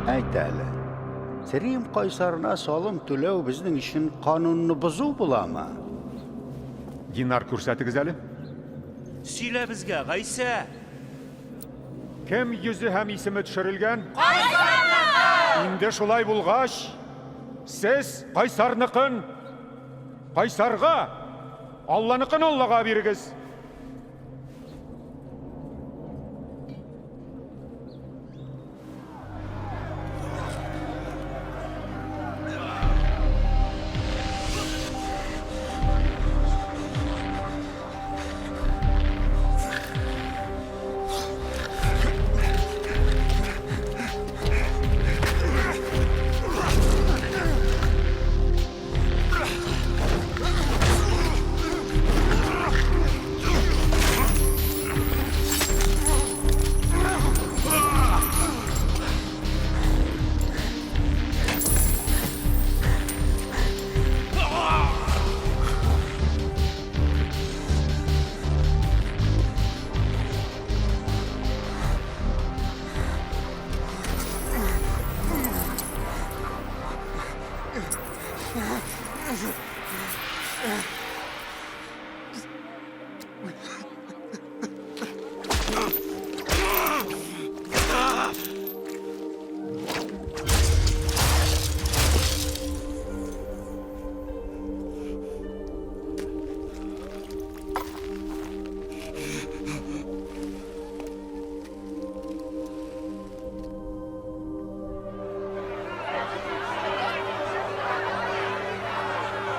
Әйт әле, Рим кайсарына салым түләү безнең өчен канунны бозу буламы? Динар күрсәтегез әле. Сөйлә безгә, Гайсә! Кем йөзе һәм исеме төшерелгән? Кайсарныкы! Инде шулай булгач, сез кайсарныкын кайсарга, Алланыкын Аллага бирегез.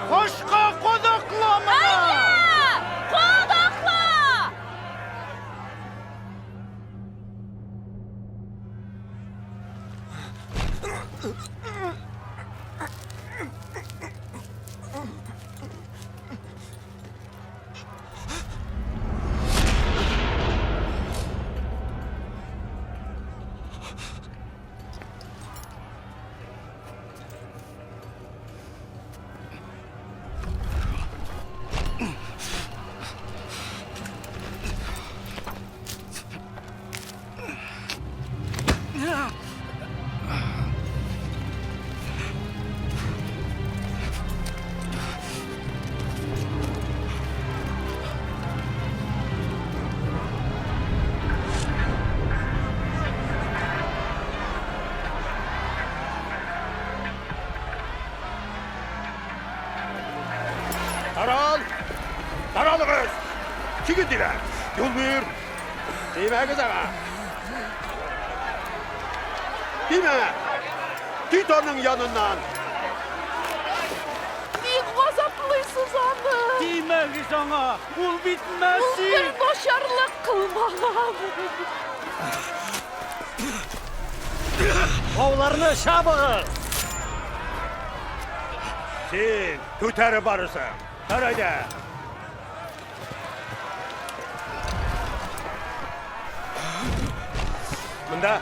Кошка кодакла моны! Әйдә! Кодакла! Тарал! Таралыгыз! Чигел диләр! Юл бир! Тимәгез аңа! Тимә! Кит аның яныннан! Ник газаплыйсыз аны? Тимәгез аңа! Ул бит Ул Мәсих! бер начарлык кылмаган. Бауларны чабыгыз! Син күтәреп барырсың. Тар әйдә. Монда.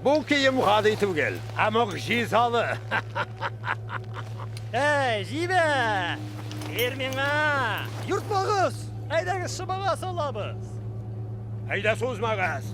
Бу кием гади түгел, ә могҗизалы. Әй, җибә! Бир миңа! Юртмагыз! Әйдәгез, шыбага салабыз! Әйдә сузмагыз!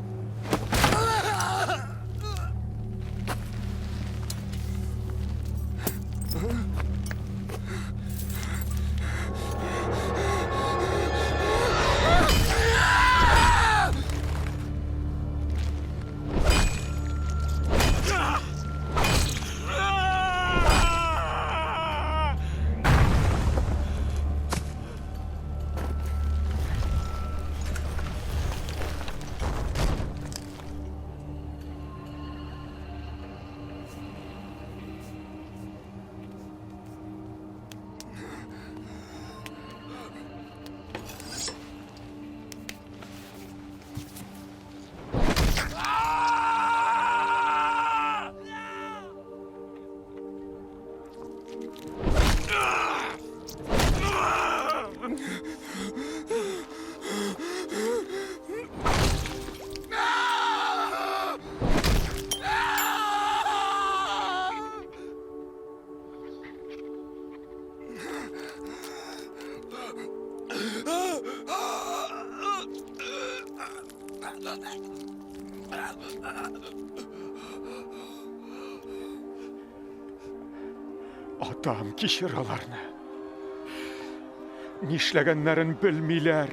Атам, кичер аларны. Нишләгәннәрен белмиләр.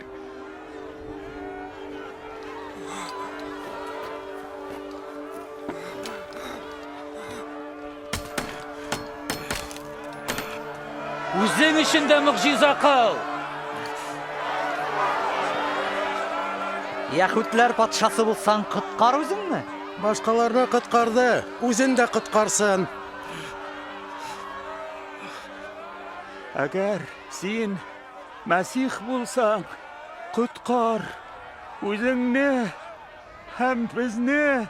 Үзең өчен дә могҗиза кыл! Яһүдләр патшасы булсаң, коткар үзеңне. Башкаларны коткарды, үзен дә коткарсын. Әгәр син Мәсих булсаң, коткар үзеңне һәм безне.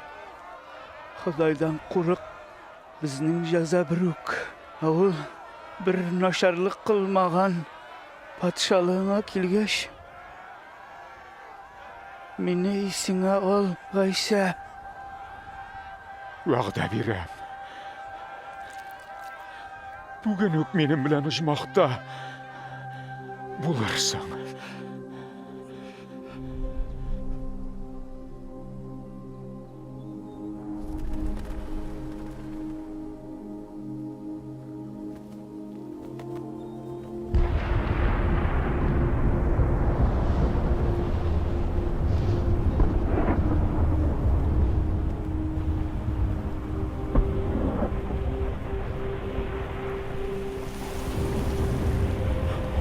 Ходайдан курык, безнең җәза бер үк. Ә ул бер начарлык кылмаган патшалыгыңа килгәч, мине исеңә ал, Гайсә. Вәгъдә бирәм. Бүген үк минем белән оҗмахта булырсың.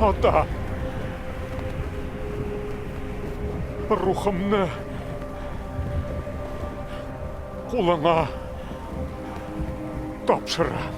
Ата! Рухымны кулыңа тапшырам.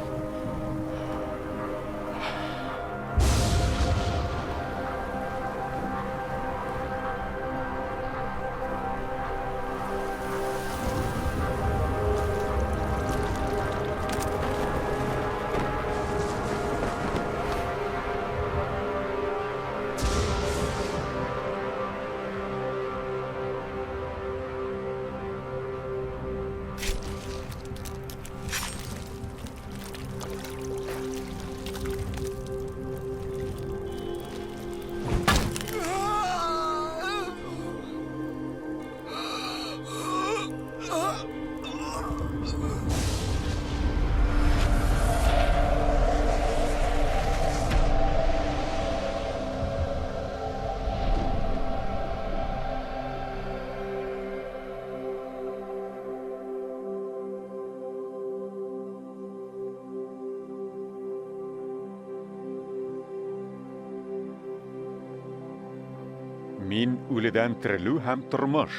Мин үледән терелү һәм тормыш.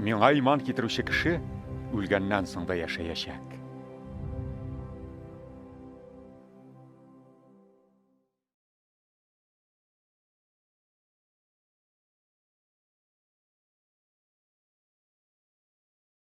Миңа иман китерүче кеше үлгәннән соң да яшәячәк.